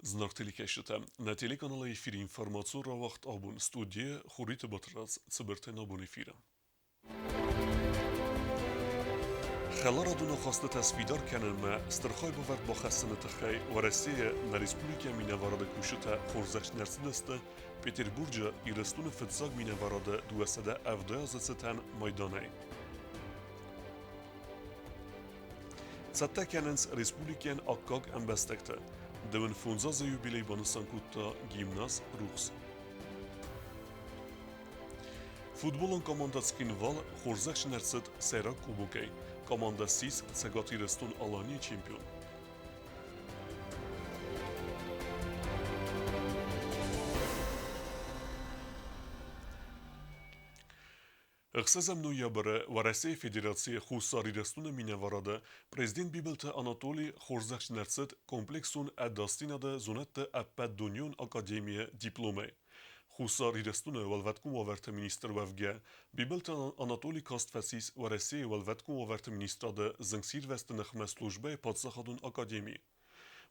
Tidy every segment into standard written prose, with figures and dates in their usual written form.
Зынаргъ телекӕсджытӕ, нӕ телеканалы эфиры информацион рауагъд абон студийы Хуриты Батрадз цыбыртӕй нӕ бон эфиры. Хӕларадон ахастытӕ сфидар кӕнынмӕ стыр хайбавӕрд бахӕссыны тыххӕй Уӕрӕсейы нӕ республикӕйы минӕварады кусджытӕ хорзӕхджын ӕрцыдысты Петербурджы Ирыстоны фыццаг минӕварады 270 азы цытӕн майданӕй. Цӕттӕ кӕнынц республикӕйӕн аккаг ӕмбӕстӕгтӕ. Дыууын фондз азы юбилей банысан кодта гимназ «Рухс». Футболон командӕ Цхинвал хорзӕхджын ӕрцыд сӕйраг кубокӕй. Командӕ ссис Цӕгат Ирыстон-Аланийы чемпион. Ӕхсӕзӕм ноябры Уӕрӕсейы Федерацийы Хуссар Ирыстоны минӕварады президент Бибылты Анатоли хорзӕхджын ӕрцыд комплексон ӕдасдзинады зонӕдты ӕппӕтдунеон академийы дипломӕй. Хуссар Ирыстоны уӕлвӕткон уавӕрты министр уӕвгӕ, Бибылты Анатоли каст фӕцис Уӕрӕсейы уӕлвӕткон уавӕрты министрады зынгсирвӕзты ныхмӕ службӕйы паддзахадон академи.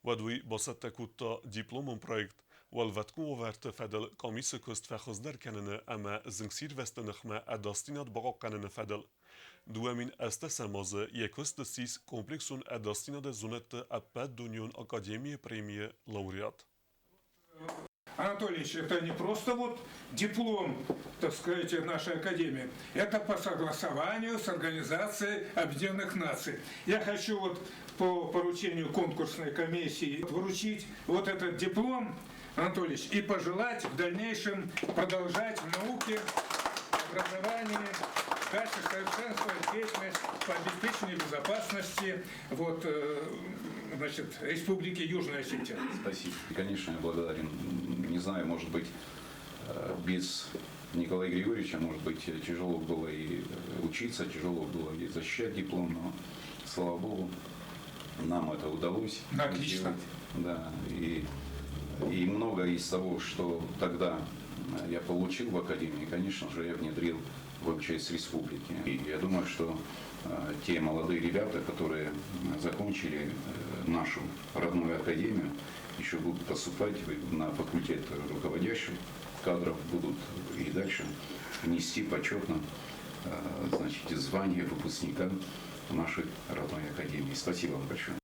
Уӕд уый бацӕттӕ кодта дипломон проект уӕлвӕткон уавӕрты фӕдыл къамисы куыст фӕхуыздӕр кӕныны ӕмӕ зынгсирвӕзты ныхмӕ ӕдасдзинад бахъахъхъӕныны фӕдыл. 2008 азы йӕ куыст ссис комплексон ӕдасдзинады зонӕдты ӕппӕтдунеон академийы премийы лауреат. Анатолий Ильич, это не просто вот диплом, так сказать, нашей академии, это по согласованию с Организацией Объединенных Наций. Я хочу вот по поручению конкурсной комиссии вручить вот этот диплом, Анатолий Ильич, и пожелать в дальнейшем продолжать в науке, образовании, дальше совершенствовать деятельность по обеспечению безопасности вот, значит, Республики Южная Осетия. Спасибо. Конечно, я благодарен. Не знаю, может быть, без Николая Григорьевича, может быть, тяжело было и учиться, тяжело было и защищать диплом, но, слава богу, нам это удалось. Отлично. Да, и много из того, что тогда я получил в академии, конечно же, я внедрил в МЧС республики. И я думаю, что те молодые ребята, которые закончили нашу родную академию, еще будут поступать на факультет руководящих кадров, будут и дальше нести почетно, значит, звание выпускника нашей родной академии. Спасибо вам большое.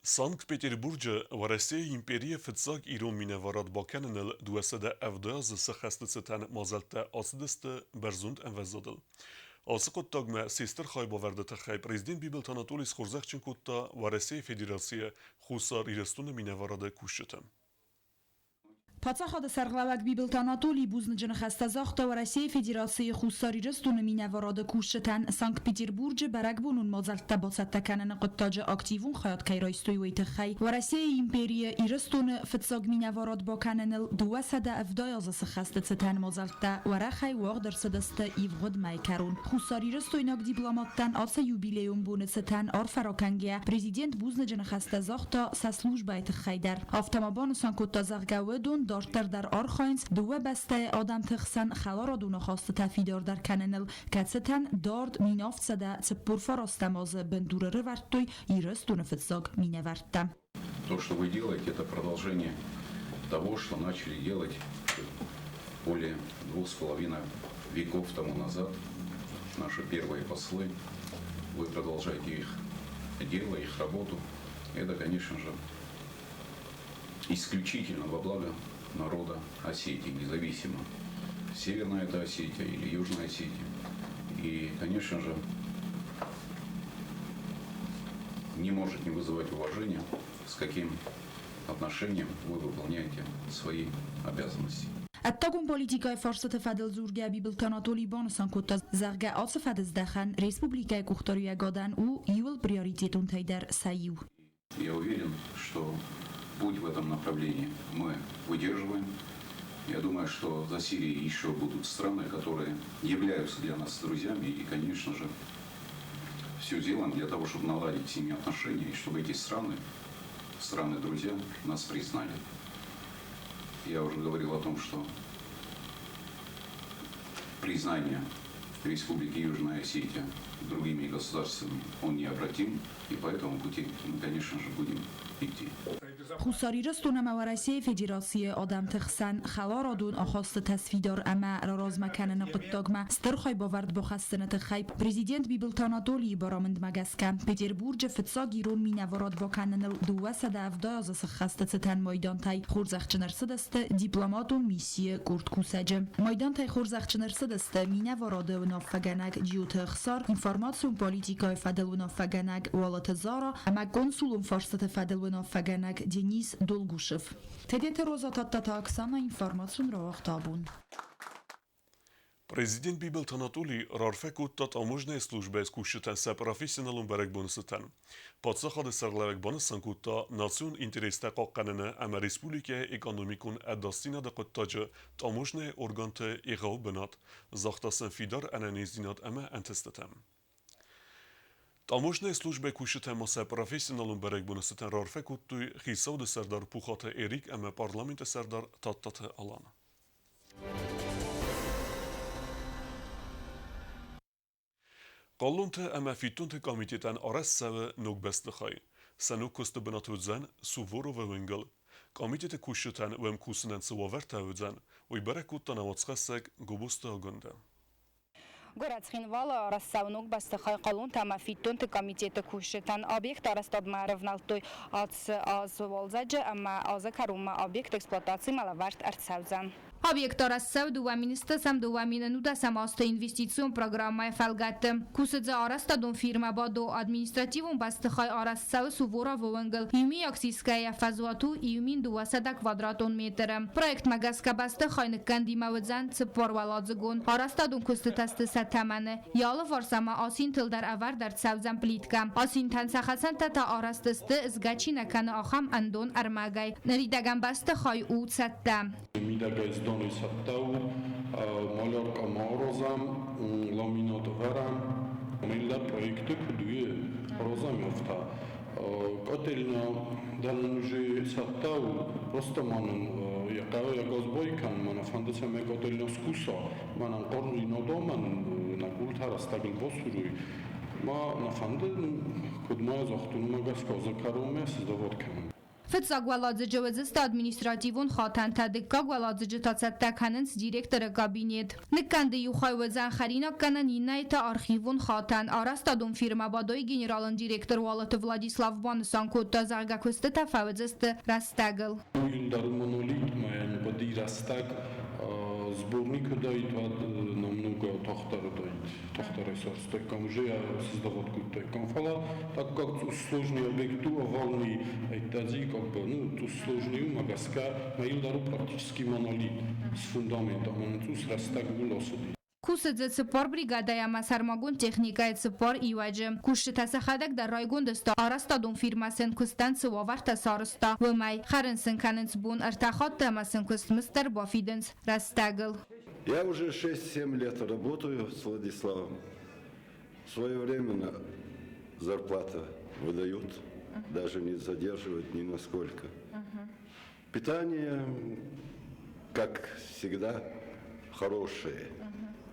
Санкт-Петербурджы Уӕрӕсейы империйы фыццаг ирон минӕварад бакӕныныл 270 азы сӕххӕсты цытӕн мадзӕлттӕ ацыдысты бӕрзонд ӕмвӕзадыл. Ацы хъуыддагмӕ се стыр хайбавӕрды тыххӕй президент Бибылты Анатолий схорзӕхджын кодта Уӕрӕсейы Федерацийы Хуссар Ирыстоны минӕварады кусджыты. Паддзахады сӕргълӕууӕг Бибылты Анатолий бузныджы ныхӕстӕ загъта Уӕрӕсейы Федерацийы Хуссар Ирыстоны минӕварады кусджытӕн Санкт-Петербурджы бӕрӕгбонон мадзӕлттӕ бацӕттӕ кӕныны хъуыддаджы активон хайад кӕй райстой, уый тыххӕй. Уӕрӕсейы империйы Ирыстоны фыццаг минӕварад бакӕныныл 270 азы сыххӕсты цытӕн мадзӕлттӕ уӕрӕхӕй уагъд ӕрцыдысты ивгъуыд мӕйы кӕрон. Хуссарирыстойнаг дипломаттӕн ацы юбилейон боны цытӕн арфӕ ракӕнгӕйӕ, президент бузныджы ныхӕстӕ загъта сӕ службӕйы тыххӕй дӕр. Афтӕ ма банысан кодта, зӕгъгӕ, уыдон дарддӕр дӕр архайынц дыууӕ бӕстӕйы адӕмты хсӕн хӕларадон ахастытӕ фидардӕр кӕныныл, кӕцытӕн дард 1749 азы бындур ӕрӕвӕрдтой Ирыстоны фыццаг минӕвӕрттӕ. То, что вы делаете, это продолжение того, что начали делать более 2,5 веков тому назад наши первые послы. Вы продолжаете их дело, их работу. Это, конечно же, исключительно во благо народа Осетии, независимо, Северная это Осетия или Южная Осетия. И, конечно же, не может не вызывать уважения, с каким отношением вы выполняете свои обязанности. Ӕддагон политикӕйы фарстыты фӕдыл дзургӕ Бибылты Анатолий банысан кодта, зӕгъгӕ, ацы фӕдыздӕхӕн республикӕйы къухдариуӕгадӕн у иууыл приоритетонтӕй дӕр сӕ иу. Я уверен, что путь в этом направлении мы выдерживаем. Я думаю, что за Сирией еще будут страны, которые являются для нас друзьями. И, конечно же, все сделаем для того, чтобы наладить с ними отношения, и чтобы эти страны, страны-друзья, нас признали. Я уже говорил о том, что признание Республики Южная Осетия другими государствами, он необратим, и по этому пути мы, конечно же, будем идти. Хуссар Ирыстон ӕмӕ Уӕрӕсейы Федерацийы адӕмты хсӕн хӕларадон ахастытӕ сфидар ӕмӕ раразмӕ кӕныны хъуыддагмӕ стыр хайбавӕрд бахӕссыны тыххӕй Президент Бибылты Анатолийы барамындмӕ гӕсгӕ Петербурджы фыццаг ирон минӕварад бакӕныныл 270 азы сыххӕсты цытӕн майдантӕй хорзӕхджын ӕрцыдысты дипломатон миссийы къорд кусӕджы. Майдантӕй хорзӕхджын ӕрцыдысты минӕварады уынаффӕгӕнӕг Джиоты Ӕхсар, информацион политикӕйы фӕдыл уынаффӕгӕнӕг Уалыты Зара ӕмӕ консулон фарстыты фӕдыл уынаффӕгӕнӕг Денис Долгушев. Тедеты Роза Тадтаты Оксана информацион рауагъта абон. Президент Бибылты Анатоли раарфӕ кодта таможнӕйы службӕйы кусджытӕн сӕ профессионалон бӕрӕгбоны цытӕн. Паддзахады сӕргълӕууӕг банысан кодта национ интерестӕ хъахъхъӕныны ӕмӕ республикӕйы экономикон ӕдасдзинады хъуыддаджы таможнӕйы органты егъау бынат, загъта сын фидар ӕнӕниздзинад ӕмӕ ӕнтыстытӕ. Таможнӕйы службӕйы кусджытӕ ма сӕ профессионалон бӕрӕгбоны цытӕн раарфӕ кодтой хицауады сӕрдар Пухаты Эрик ӕмӕ парламенты сӕрдар Тадтаты Алан. Хъалонты ӕмӕ фиддонты комитетӕн арӕзт цӕуы ног бӕстыхай. Сӕ ног куысты бынат уыдзӕн Суворовы уынгыл. Комитеты кусджытӕн уӕм кусынӕн цы уавӕртӕ уыдзӕн, уый бӕрӕг кодта нӕ уацхӕссӕг Гобозты Агуындӕ. Горӕт Цхинвалы арӕзт ног бӕстыхай хъалонтӕ ӕмӕ фиддонты комитеты кусджытӕн. Объект арӕзтадмӕ ӕрӕвнӕлдтой ацы аз уалдзӕджы ӕмӕ азы кӕронмӕ объект эксплуатацимӕ лӕвӕрд ӕрцӕудзӕн. Объект арӕзт цӕуы 2019 азты инвестицион программӕйы фӕлгӕтты. Кусы дзы арӕзтадон фирмӕ Бадо. Административон бӕстыхай арӕзт цӕуы Суворовы уынгыл. Иумиаг сисгӕйӕ фӕзуат у 1200 квадратон метры. Проектмӕ гӕсгӕ бӕстыхай ныккӕндимӕ уыдзӕн цыппаруӕладзыгон. Арӕзтадон куыстытӕ сты сӕ тӕмӕны. Йӕ алыварс ӕмӕ асинтыл дӕр ӕвӕрд ӕрцӕудзӕн плиткӕ. Асинтӕн сӕ хӕцӕнтӕ та арӕзт сты, згӕ чи нӕ кӕны, ахӕм ӕндон ӕрмӕгӕй. Ныридӕгӕн бӕстыхай у цӕттӕ. Мидӕгӕй здони цӕттӕ у, малярка ма аразӕм, ламинат ӕвӕрӕм. Миллӕ проекты куыд у, аразӕм афтӕ. Котельня дӕр нын уже цӕттӕ у, просто ма нын йӕ хъӕуы йӕ газ бой кӕнын, мӕнӕ фӕнды цӕмӕй котельня скуса. Мӕнӕн хъорни домӕн нӕ къултӕ рӕстӕгыл басуруй. Ма нӕ фӕнды, куыд ма загътон, уымӕ гӕсгӕ азы кӕронмӕ сдавод кӕнын. Фыццаг уӕладзыджы уыдзысты административон хатӕнтӕ, дыккаг уӕладзыджы та цӕттӕ кӕнынц директоры кабинет. Ныккӕнды иу хай уыдзӕн хӕринаггӕнӕн, иннӕйы та архивон хатӕн. Арӕзтадон фирмӕ Бадойы генералон директор Уалыты Владислав банысан кодта, зӕгъгӕ, куыстытӕ фӕуыдзысты рӕстӕгыл. Индӕр монолит мӕн хъуыди рӕстӕг сборник уыдаид, уӕд намного тагъддӕр уыдаид. Тагъддӕрӕй сарӕзтаиккам, уже создавать кодтаиккам. Фӕлӕ так как сложный объект у, овальный ӕддӕдзи, как бы, ну, сложный у, гӕсгӕ мӕ иу дӕр у практически монолит с фундаментом, ӕмӕ цъус рӕстӕг ууыл ацыди. Кусы дзы цыппар бригадӕйы ӕмӕ сӕрмагонд техникӕйы цыппар иуӕджы. Кусджытӕ сӕхӕдӕг дӕр райгонд сты, арӕзтадон фирмӕ сын куыстӕн цы уавӕртӕ сарӕзта, уымӕй. Хӕрын сын кӕнынц бон ӕртӕ хатты ӕмӕ сын куыстмызд дӕр бафидынц рӕстӕгыл. Я уже 6-7 лет работаю с Владиславом. Своевременно зарплата выдают, даже не задерживают ни на сколько. Питание, как всегда, хорошее.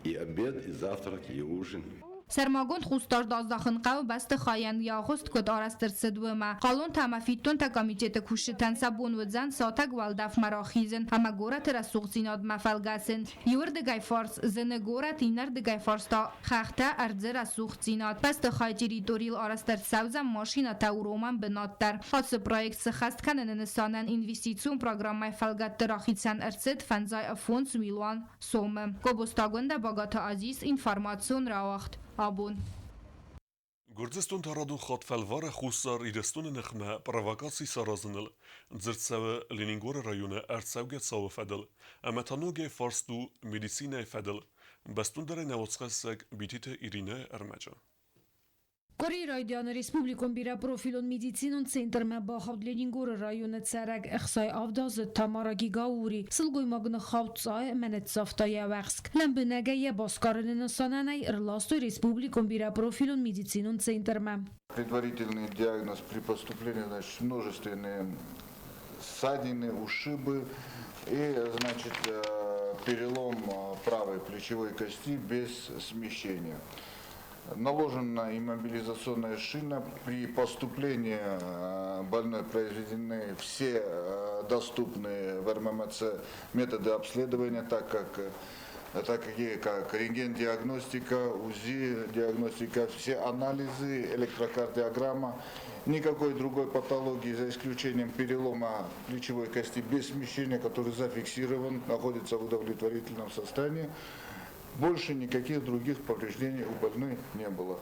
И обед, и завтрак, и ужин. Сӕрмагонд хъусдард аздахын хъӕуы бӕстыхайӕн йӕ агъуыст куыд арӕзт ӕрцыд, уымӕ. Хъалонтӕ ӕмӕ фиддонтӕ комитеты кусджытӕн сӕ бон уыдзӕн сатӕг уӕлдӕфмӕ рахизын ӕмӕ горӕты рӕсугъддзинадмӕ фӕлгӕсын. Иуырдыгӕй фарс зыны горӕт, иннӕрдыгӕй фарс та хӕхтӕ, ӕрдзы рӕсугъддзинад. Бӕстыхайы территорийыл арӕзт ӕрцӕудзӕн машинӕтӕ уромӕн бынат дӕр. Ацы проект сыххӕст кӕныны нысанӕн инвестицион программӕйы фӕлгӕтты рахицӕн ӕрцыд 55 милуан сомы. Гобозты Агуындӕ, Багаты Азиз, информацион рауагъд. Абон. Гуырдзыстон та радон хатт фӕлвары Хуссар Ирыстоны ныхмӕ провокаци саразыныл. Дзырд цӕуы Ленингоры районы ӕрцӕугӕ цауы фӕдыл. Ӕмӕ та ногӕй фарст у медицинӕйы фӕдыл. Бӕстондӕрӕй нӕ уацхӕссӕг Битеты Иринӕйы ӕрмӕджы. Къуырийы райдианы республикон бирӕпрофилон медицинон центрмӕ бахауд Ленингоры районы цӕрӕг 67-аздзыд Тамара Гигаури. Сылгоймаг ныххауд цъайы ӕмӕ ныццавта йӕ уӕхск. Лӕмбынӕгӕй йӕ басгарыны нысанӕн ӕрластой республикон бирӕпрофилон медицинон центрмӕ. Предварительный диагноз при поступлении, значит, множественные ссадины, ушибы и, значит, Перелом правой плечевой кости без смещения. Наложена иммобилизационная шина. При поступлении больной произведены все доступные в РММЦ методы обследования, так как такие как рентген-диагностика, УЗИ-диагностика, все анализы, электрокардиограмма. Никакой другой патологии, за исключением перелома плечевой кости без смещения, который зафиксирован, находится в удовлетворительном состоянии. Больше никаких других повреждений у больной не было.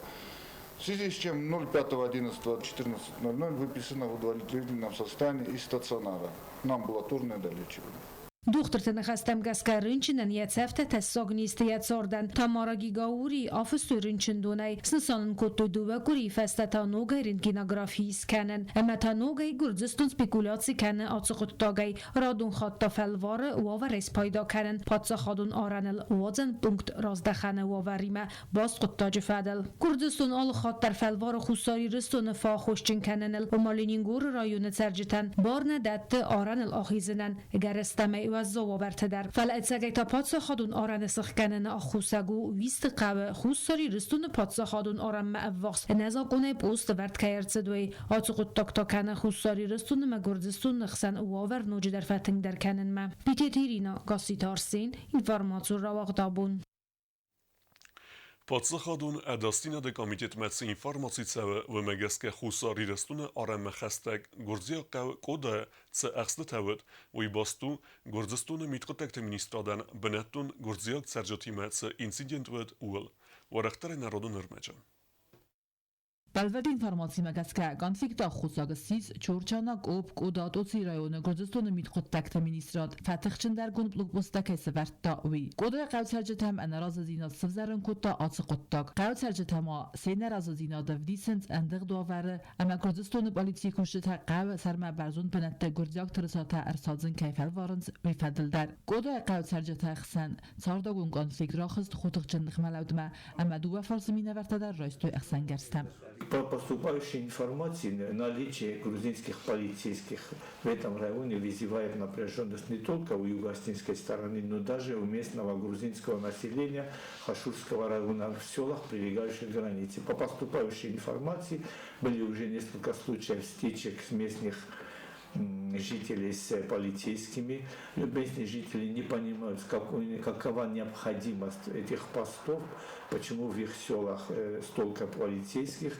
В связи с чем 05.11.14.00 выписано в удовлетворительном состоянии из стационара на амбулаторное долечивание. Дохтырты ныхӕстӕм гӕсгӕ рынчынӕн йӕ цӕфтӕ тӕссаг не сты йӕ цардӕн. Тамара Гигаури афыстой рынчындонӕй. Снысан ын кодтой дыууӕ къуырийы фӕстӕ та ногӕй рентгенографи скӕнын. Ӕмӕ та ногӕй Гуырдзыстон спекуляци кӕны ацы хъуыддагӕй. Радон хатт та фӕлвары уавӕрӕй спайда кӕнын паддзахадон арӕныл уадзӕн пункт раздӕхӕны уавӕримӕ баст хъуыддаджы фӕдыл. Гуырдзыстон алы хатт дӕр фӕлвары Хуссар Ирыстоны фӕаххосджын кӕныныл, ома Ленингоры районы цӕрджытӕн бар нӕ дӕтты арӕныл ахизынӕн, ӕгӕрыстӕмӕй уӕззау уавӕрты дӕр. Фӕлӕ ӕцӕгӕй та паддзахадон арӕны сыхгӕныны аххосаг у Уисты хъӕуы Хуссар Ирыстоны паддзахадон арӕнмӕ ӕввахс ӕнӕзакъонӕй пост ӕвӕрд кӕй ӕрцыд, уый. Ацы хъуыддаг та кӕны Хуссар Ирыстоны ӕмӕ Гуырдзыстоны хсӕн уавӕр ноджыдӕр фӕтынгдӕр кӕнынмӕ. Битеты Ирина, Гасситы Арсен, информацион рауагъд абон. Паддзахадон ӕдасдзинады комитетмӕ цы информаци цӕуы, уымӕ гӕсгӕ Хуссар Ирыстоны арӕнмӕ хӕстӕг гуырдзиаг хъӕу Къода цы ӕхстытӕ уыд, уый баст у, Гуырдзыстоны мидхъуыддӕгты министрадӕн бынӕттон гуырдзиаг цӕрджытимӕ цы инцидент уыд, ууыл. Уӕрӕхдӕрӕй народон ӕрмӕджы. Бӕлвырд информацимӕ гӕсгӕ, конфликты аххосаг ссис Чорчана Къоп Къодатъоцийы районы Гуырдзыстоны мидхъуыддӕгты министрад фӕтыхджындӕргонд блокпосттӕ кӕй сӕвӕрдта, уый. Къодайы хъӕуцӕрджытӕм ӕнӕразыдзинад сывзӕрын кодта ацы хъуыддаг. Хъӕуцӕрджытӕ ма се нӕразыдзинад ӕвдисынц ӕндыгъд уавӕры ӕмӕ Гуырдзыстоны полицийы кусджытӕ хъӕуы сӕрмӕ бӕрзонд бынӕтты гуырдзиаг тырысатӕ ӕрсадзын кӕй фӕлварынц, уый фӕдыл дӕр. Къодайы хъӕуцӕрджыты хсӕн цардагон конфликт рахызт хотыхджын ныхмӕлӕудмӕ ӕмӕ дыууӕ фарсы минӕвӕрттӕ дӕр райстой ӕхсӕнгӕрзтӕ. По поступающей информации, наличие грузинских полицейских в этом районе вызывает напряженность не только у юго-осетинской стороны, но даже у местного грузинского населения Хашурского района в селах, прилегающих к границе. По поступающей информации были уже несколько случаев стычек с местных жителей с полицейскими. Местные жители не понимают, какова необходимость этих постов, почему в их селах столько полицейских.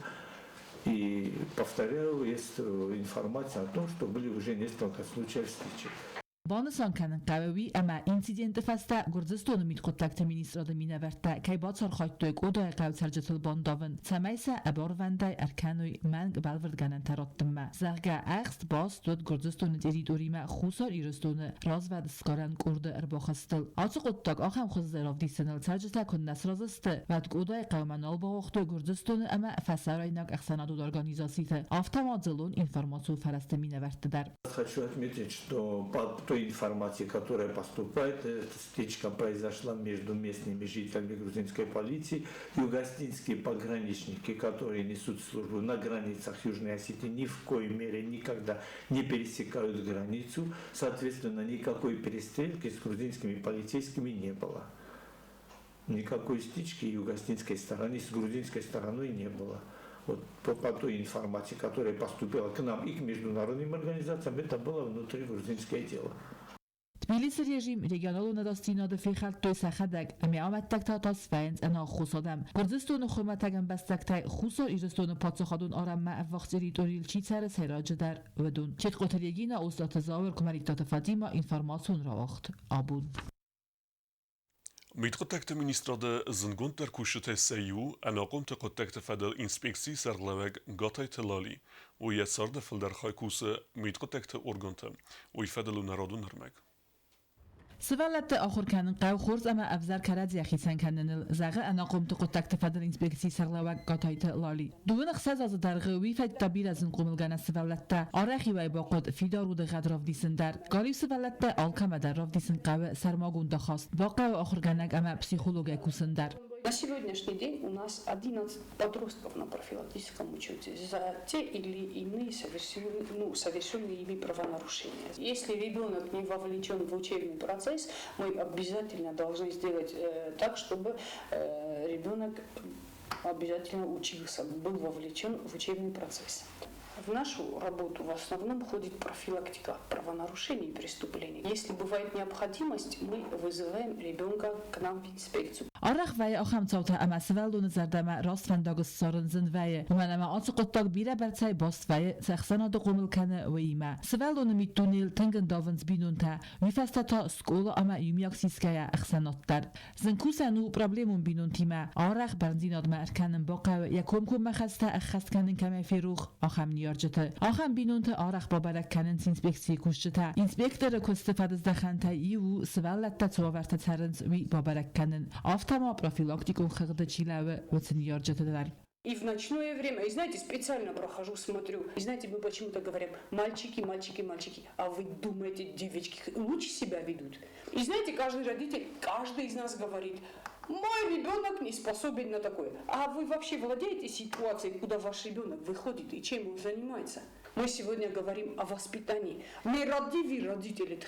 И, повторяю, есть информация о том, что были уже несколько случаев стычек. Банысан кӕнын хъӕуы уый, ӕмӕ инциденты фӕстӕ Гуырдзыстоны мидхъуыддӕгты министрады минӕвӕрттӕ кӕй бацархайдтой Къодайы хъӕуы цӕрджытыл бандавын, цӕмӕй сӕ ӕбарвӕндӕй ӕркӕной мӕнг бӕлвырдгӕнӕнтӕ раттынмӕ, зӕгъгӕ, ӕхст баст уыд Гуырдзыстоны территоримӕ Хуссар Ирыстоны развӕдсгарӕн къорды ӕрбахызтыл. Ацы хъуыддаг ахӕм хуызы равдисыныл цӕрджытӕ куыннӕ сразы сты, уӕд Къодайы хъӕумӕ нал бауагътой Гуырдзыстоны ӕмӕ фӕсарӕйнаг ӕхсӕнадон организациты, афтӕ ма дзыллон информацион фӕрӕзты минӕвӕртты дӕр. Хочу отметить, что по той информации, которая поступает, эта стычка произошла между местными жителями грузинской полиции. Юго-осетинские пограничники, которые несут службу на границах Южной Осетии, ни в коей мере никогда не пересекают границу. Соответственно, никакой перестрелки с грузинскими полицейскими не было. Никакой стычки юго-осетинской стороны с грузинской стороной не было. Вот по той информации, которая поступила к нам и к международным организациям, это было внутригрузинское дело. Тбилисы режим регионалон ӕдасдзинады фехӕлдтой сӕхӕдӕг ӕмӕ амӕттӕгтӕ та свӕййынц ӕнаххос адӕм. Гуырдзыстоны хуымӕтӕг ӕмбӕстӕгтӕй Хуссар Ирыстоны паддзахадон арӕнмӕ ӕввахс территорийыл чи цӕры, сӕйраджыдӕр уыдон. Четкъоты Регина, Остъаты Зауыр, Куымӕридтаты Фатимӕ, информацион рауагъд абон. Мидхъуыддӕгты министрады зындгонддӕр кусджытӕй сӕ иу, ӕнахъомты хъуыддӕгты фӕдыл инспекцийы сӕргълӕууӕг Гатайты Лали. Уый йӕ царды фылдӕр хай кусы мидхъуыддӕгты органты. Уый фӕдыл у народон ӕрмӕг. Сывӕллӕтты ахуыр кӕнын хъӕуы хорз ӕмӕ ӕвзӕр кӕрӕдзийӕ хицӕн кӕныныл, зӕгъы ӕнахъомты хъуыддӕгты фӕдыл инспекцийы сӕргълӕууӕг Гатайты Лали. 26 азы дӕргъы уый федта бирӕ зынхъомылгӕнӕг сывӕллӕттӕ. Арӕх-иу ӕй бахъуыд фидар удыгъӕд равдисын дӕр. Галиу сывӕллӕттӕ алкӕмӕ дӕр равдисын хъӕуы сӕрмагонд ахаст. Бахъӕуы ахуыргӕнӕг ӕмӕ психологӕй кусын дӕр. На сегодняшний день у нас 11 подростков на профилактическом учете за те или иные совершенные, ну, совершенные ими правонарушения. Если ребенок не вовлечен в учебный процесс, мы обязательно должны сделать так, чтобы ребенок обязательно учился, был вовлечен в учебный процесс. В нашу работу в основном входит профилактика правонарушений и преступлений. Если бывает необходимость, мы вызываем ребенка к нам в инспекцию. Арӕх вӕййы ахӕм цаутӕ, ӕмӕ сывӕллоны зӕрдӕмӕ раст фӕндаг ссарын зын вӕййы, уымӕн ӕмӕ ацы хъуыддаг бирӕбӕрцӕй баст вӕййы, цы ӕхсӕнады хъомыл кӕны, уыимӕ. Сывӕллоны миддунейыл тынг ӕндавынц бинонтӕ, уый фӕстӕ та скъола ӕмӕ иумиаг сисгӕйӕ ӕхсӕнад дӕр. Зын кусӕн у проблемон бинонтимӕ, арӕх бӕрндзинадмӕ ӕркӕнын бахъӕуы, йӕ комкоммӕ хӕстӕ ӕххӕст кӕнын кӕмӕй ферох, ахӕм ныййарджыты. Ахӕм бинонты арӕх бабӕрӕг кӕнынц инспекцийы кусджытӕ. Инспекторы куысты фӕдыздӕхӕнтӕй иу у сывӕллӕттӕ цы уавӕрты цӕрынц, уый бабӕрӕг кӕнын. Афтӕ ма профилактикон хыгъды чи лӕууы, уыцы ныййарджыты дӕр. И в ночное время, и знаете, специально прохожу, смотрю. И знаете, мы почему-то говорим: мальчики, мальчики, мальчики. А вы думаете, девочки лучше себя ведут? И знаете, каждый родитель, каждый из нас говорит: мой ребенок не способен на такое. А вы вообще владеете ситуацией, куда ваш ребенок выходит и чем он занимается? Мы сегодня говорим о воспитании. Нерадивые родители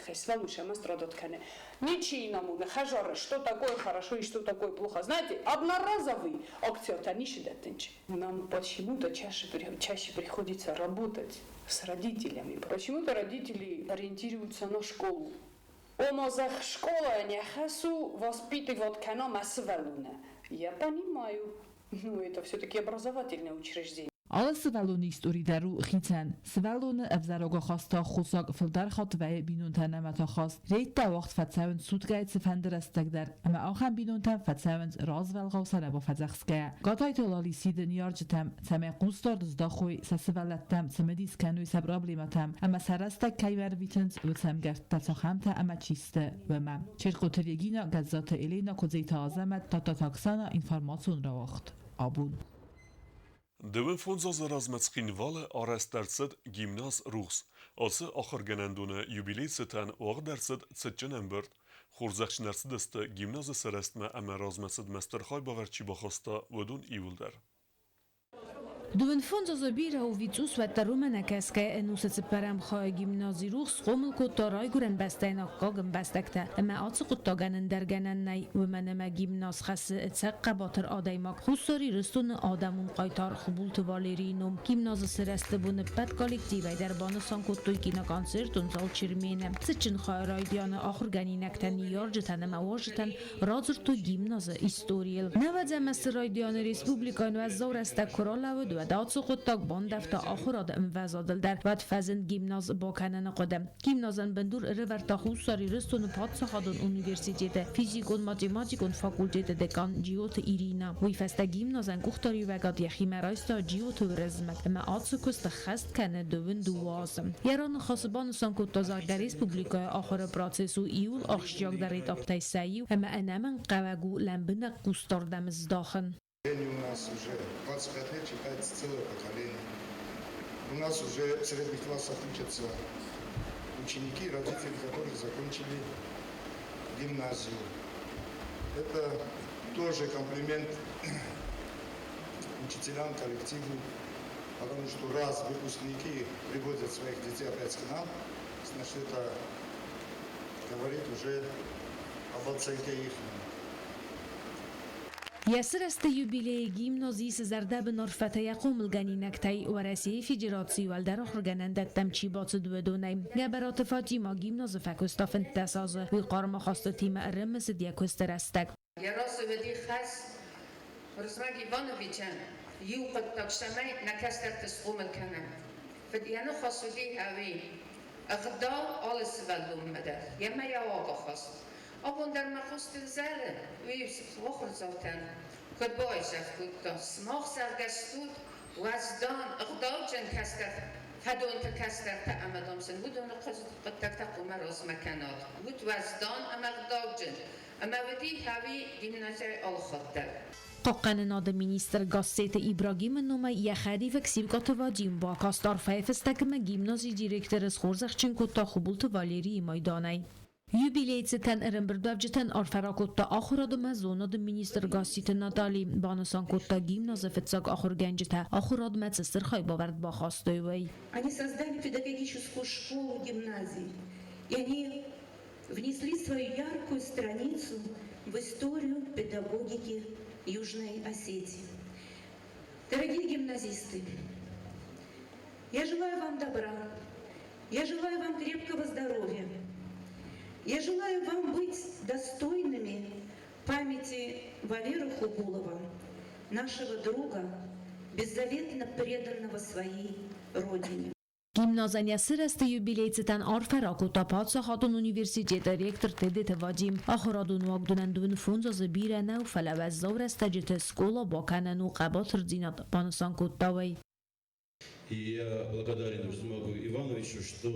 что такое хорошо и что такое плохо. Знаете, одноразовый акция нам почему-то чаще, чаще приходится работать с родителями. Почему-то родители ориентируются на школу. Ома зӕгъ скъолайӕн йӕ хӕс у воспитывать кӕна мӕ сывӕллоны. Я понимаю, ну это все-таки образовательное учреждение. Алы сывӕллоны истори дӕр у хицӕн. Сывӕллоны ӕвзӕраг ахаст аххосаг фылдӕр хатт вӕййы бинонтӕн ӕмӕ ахаст. Рейдтӕ уагъд фӕцӕуынц суткӕйы цыфӕнды рӕстӕг дӕр, ӕмӕ ахӕм бинонтӕм фӕцӕуынц развӕлгъау сӕ бафӕдзӕхсгӕйӕ. Гатайты Лали сиды ныййарджытӕм, цӕмӕй хъусдард здахой сӕ сывӕллӕттӕм, цымыдис кӕной сӕ проблемӕтӕм ӕмӕ сӕ рӕстӕг кӕй ӕрвитынц, уыцы ӕмгӕрттӕ цахӕмтӕ ӕмӕ чи сты, уымӕ. Черкъоты Регина, Гӕззаты Елена, Куыдзеты Азӕмӕт, Тадтаты Оксана, информацион рауагъд. Абон. Дыууын фондз азы размӕ Цхинвалы арӕзт ӕрцыд гимназ «Рухс». Ацы ахуыргӕнӕндоны юбилей цытӕн уагъд ӕрцыд цытджын ӕмбырд. Хорзӕхджын ӕрцыдысты гимназы сырӕзтмӕ ӕмӕ размӕцыдмӕ стыр хайбавӕрд чи бахаста, уыдон иууылдӕр. Дыууын фондз азы бирӕ у цъус, уӕддӕр уымӕ нӕ кӕсгӕйӕ ӕнусы цыппӕрӕм хайы гимнази Рухс схъомыл кодта райгуырӕн бӕстӕйы аккаг ӕмбӕстӕгтӕ ӕмӕ ацы хъуыддагӕн ӕндӕр гӕнӕн нӕй, уымӕн ӕмӕ гимназ хӕссы ӕцӕг хъӕбатыр адӕймаг Хуссар Ирыстоны адӕмон хъайтар Хуыбылты Валерийы ном. Гимназы сырӕзты бон ӕппӕт коллективӕй дӕр банысан кодтой киноконцертон зал Чермены. Цытджын хайы райдианы ахуыргӕнинӕгтӕн, ныййарджытӕн ӕмӕ уазджытӕн радзырдтой гимназы историйыл. Нӕвӕдза цы райдианы республикӕйӕн уӕззау рӕстӕг куы ралӕууыд, уӕд ацы хъуыддаг бандӕвта ахуырады ӕмвӕзадыл дӕр. Уӕд фӕзынд гимназ бакӕныны хъуыды. Гимназӕн бындур ӕрӕвӕрдта Хуссар Ирыстоны паддзахадон университеты физикон-математикон факультеты декан Джиоты Ирина. Уый фӕстӕ гимназӕн къухдариуӕгад йӕхимӕ райста Джиоты Уырызмӕг ӕмӕ ацы куыст ӕххӕст кӕны дыууын дыууӕ азы. Йӕ раныхасы банысан кодта, зӕгъгӕ, республикӕйы ахуыры процесс у иууыл ахсджиагдӕр этаптӕй сӕ иу ӕмӕ ӕнӕмӕнгхъӕуӕг у лӕмбынӕг хъусдардӕм здахын. У нас уже 25 лет читается целое поколение. У нас уже в средних классах учатся ученики, родители которых закончили гимназию. Это тоже комплимент учителям, коллективу, потому что раз выпускники приводят своих детей опять к нам, значит, это говорит уже об оценке их. Йӕ сырӕзты юбилейы гимназ исы зӕрдӕбын арфӕтӕ йӕ хъомылгӕнинӕгтӕй Уӕрӕсейы Федерацийы уӕлдӕр ахуыргӕнӕндӕттӕм чи бацыд, уыдонӕй. Гӕбӕраты Фатимӕ гимназы фӕкуыста 15 азы. Уый хъарм ахастытимӕ ӕрымысыд йӕ куысты рӕстӕг. Йӕ рацыди хӕс Уырызмӕг Ивановичӕн иу хъуыддаг, цӕмӕй нӕ кӕстӕрты схъомыл кӕнӕм. Фыд йӕ ныхас уыди ӕви ӕгъдау алы сывӕллонмӕ дӕр, йемӕ йӕ уагахаст. Абон дӕр мӕ хъустыл зӕлы, уый ахуырдзаутӕн куыд байзӕф кодта: сымах зӕгъгӕ стут уӕздан, ӕгъдауджын кӕстӕр, фӕдонты кӕстӕртӕ ӕмӕ, дам, сын уыдоны хъуыддӕгтӕ хъуамӕ размӕ кӕнат. Ут уӕздан ӕмӕ ӕгъдауджын. Ӕмӕ уыди ӕви гимназияйы алыхатт дӕр. Хъахъхъӕнынады министр Гассеты Ибрагимы номӕй йӕ хӕдивӕг Сиукъаты Вадим бакаст арфӕйы фыстӕг ӕмӕ гимназийы директоры схорзӕхджын кодта Хуыбылты Валерийы майданӕй. Юбилейы цытӕн ӕрӕмбырдуӕвджытӕн арфӕ ракодта ахуырад ӕмӕ зонады министр Гасситы Натали. Банысан кодта, гимназы фыццаг ахуыргӕнджытӕ ахуырадмӕ цы стыр хайбавӕрд бахастой, уый. Они создали педагогическую школу гимназии, и они внесли свою яркую страницу в историю педагогики Южной Осетии. Дорогие гимназисты, я желаю вам добра, я желаю вам крепкого здоровья, я желаю вам быть достойными памяти Валеры Хубулова, нашего друга, беззаветно преданного своей родине. Гимназӕн йӕ сырӕзты юбилейы цытӕн арфӕ ракодта паддзахадон университеты ректор Тедеты Вадим. Ахуырадон уагдонӕн 35 азы бирӕ нӕу, фӕлӕ уӕззау рӕстӕджыты скъола бакӕнӕн у хъӕбатырдзинад, банысан кодта уый. И я благодарен Рузмагу Ивановичу, что,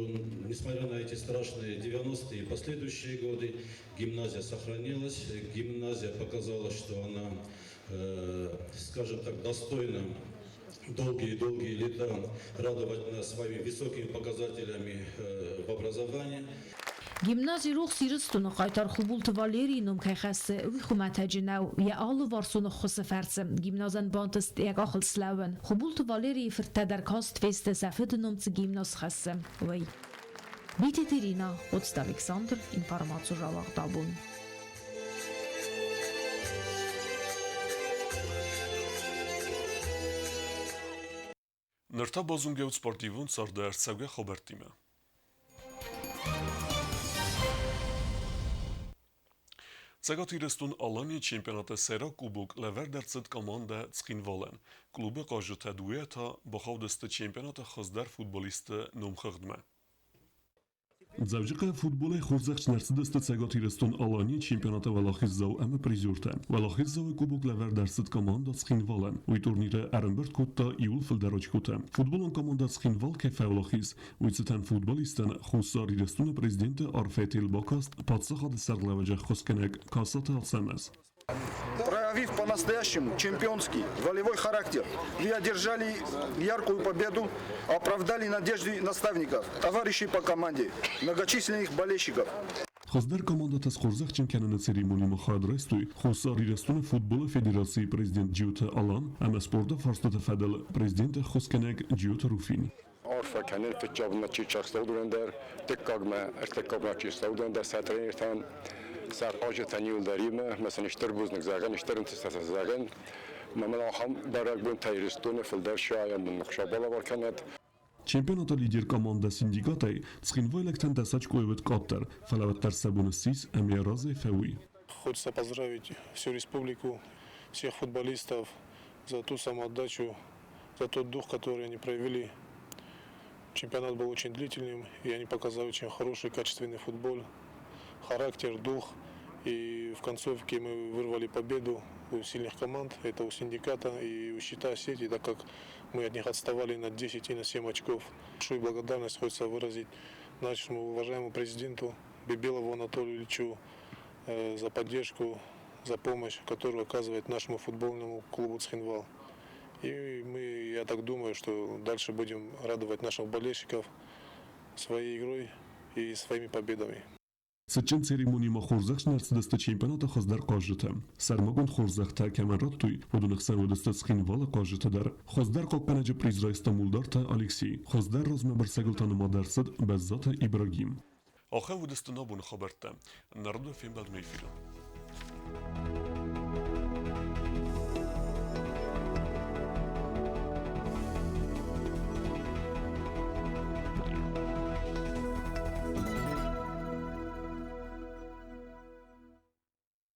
несмотря на эти страшные 90-е и последующие годы, гимназия сохранилась, гимназия показала, что она, скажем так, достойна долгие-долгие лета радовать нас своими высокими показателями в образовании. Гимнази Рухс Ирыстоны хъайтар Хубулты Валерийы ном кӕй хӕссы, уый хуымӕтӕджы нӕу, йӕ алыварсон ӕххуысы фӕрцы гимназӕн бантыст йӕ къахыл слӕууын. Хубулты Валерийы фырттӕ дӕр каст фесты, сӕ фыды ном цы гимназ хӕссы, уый. Битеты Ирина, Коцты Александр, информацион рауагъд абон. Ныр та базонгӕут спортивон царды ӕрцӕугӕ хабӕрттимӕ. Цӕгат Ирыстон-Аланийы чемпионаты сӕйраг кубок лӕвӕрд ӕрцыд командӕ Цхинвалӕн. Клубы хъазджытӕ дыууӕ та бахаудысты чемпионаты хуыздӕр футболистты номхыгъдмӕ. Дзӕуджыхъӕуы футболӕй хорзӕхджын ӕрцыдысты Цӕгат Ирыстон-Аланийы чемпионаты уӕлахиздзау ӕмӕ призертӕ. Уӕлахиздзауы кубок лӕвӕрд ӕрцыд командӕ Цхинвалӕн. Уый турниры ӕрӕмбырд кодта иууыл фылдӕр очкотӕ. Футболон командӕ Цхинвал кӕй фӕуӕлахиз, уый цытӕн футболисттӕн Хуссар Ирыстоны президенты арфӕтыл бакаст паддзахады сӕргълӕууӕджы ӕххуысгӕнӕг Касаты Ацӕмӕз. Проявив по-настоящему чемпионский волевой характер, вы одержали яркую победу, оправдали надежды наставников, товарищей по команде, многочисленных болельщиков. Хуыздӕр командӕтӕ схорзӕхджын кӕныны церемонимӕ хайад райстой Хуссар Ирыстоны футболы федерацийы президент Джиоты Алан ӕмӕ спорты фарстыты фӕдыл президенты ӕххуысгӕнӕг Джиоты Руфин. Арфӕ кӕнын фыццагмӕ чи сӕхсӕудзӕн дӕр, дыккагмӕ, ӕртыккагмӕ чи ссӕудзӕн дӕр сӕ тренертӕн, сӕ хъазджытӕн иуылдӕримӕ, мӕ сын стыр бузныг зӕгъын, стыр ӕнтыстытӕ зӕгъын. Мӕ мын ахӕм бӕрӕгбонтӕ Ирыстоны фылдӕр сиайӕн мын Хуыцау балӕвар кӕнӕд. Чемпионаты лидер командӕ Синдикатӕй цхинвайлӕгтӕн дӕс очкойы уыд къаддӕр, фӕлӕ уӕддӕр сӕ бон ссис ӕмӕ йӕ разӕй фӕуый. Хочется поздравить всю республику, всех футболистов за ту самоотдачу, за тот дух, который они проявили. Чемпионат был очень длительным, и они показали очень хороший, качественный футбол, характер, дух. И в концовке мы вырвали победу у сильных команд, это у «Синдиката» и у «Щита Осетии», так как мы от них отставали на 10 и на 7 очков. Большую благодарность хочется выразить нашему уважаемому президенту Бибилову Анатолию Ильичу за поддержку, за помощь, которую оказывает нашему футбольному клубу «Цхинвал». И мы, я так думаю, что дальше будем радовать наших болельщиков своей игрой и своими победами. Цытджын церемонимӕ хорзӕхджын ӕрцыдысты чемпионаты хуыздӕр хъазджытӕ. Сӕрмагонд хорзӕхтӕ кӕмӕн радтой, уыдоны хсӕн уыдысты Цхинвалы хъазджытӕ дӕр. Хуыздӕр хъахъхъӕнӕджы приз райста Мулдарты Алексей. Хуыздӕр размӕбырсӕгыл та нымад ӕрцыд Бӕззаты Ибрагим. Ахӕм уыдысты нӕ абоны хабӕрттӕ. Народон фембӕлдмӕ эфиры.